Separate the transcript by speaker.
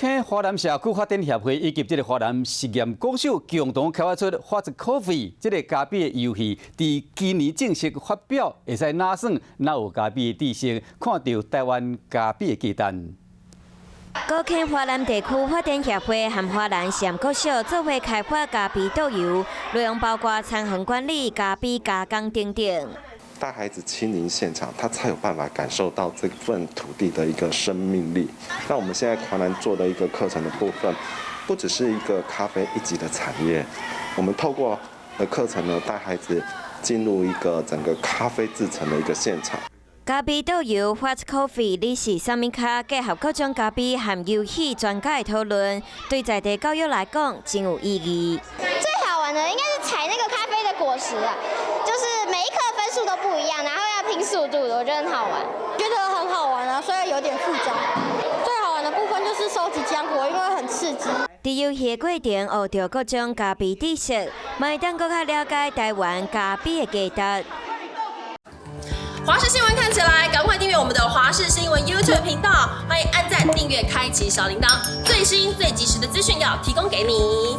Speaker 1: 坑華南社區發展協會以及這個華南實驗國小共同開發出 What's Coffee 這個咖啡的遊戲，佇今年正式發表，會使哪耍哪學咖啡的知識，看著台灣咖啡的價值。
Speaker 2: 高坑華南地區發展協會和華南實驗國小做伙開發咖啡桌遊，內容包括餐園管理、咖啡加工等等。
Speaker 3: 帶孩子親臨現場，他才有辦法感受到這份土地的一個生命力。那我們現在華南做的一個課程的部分，不只是一個咖啡一級的產業，我們透過的課程呢，帶孩子進入一個整個咖啡製程的一個現場。
Speaker 2: 咖啡桌遊 What's Coffee？你是啥物咖？結合各種咖啡和遊戲專家的討論，對在地教育來講真有意義。
Speaker 4: 最好玩的應該是採那個咖啡的果實啊，就是每一顆分數都不一樣，然後要拼速度的，我覺得很好玩。
Speaker 5: 覺得很好玩啊，雖然有點複雜。最好玩的部分就是收集漿果，因為很刺激。
Speaker 2: 佇遊戲的過程學著各種咖啡知識，嘛會當閣較了解台灣咖啡的價值。
Speaker 6: 華視新聞看起來，趕快訂閱我們的華視新聞 YouTube 頻道，歡迎按讚、訂閱、開啟小鈴鐺，最新最及時的資訊要提供給你。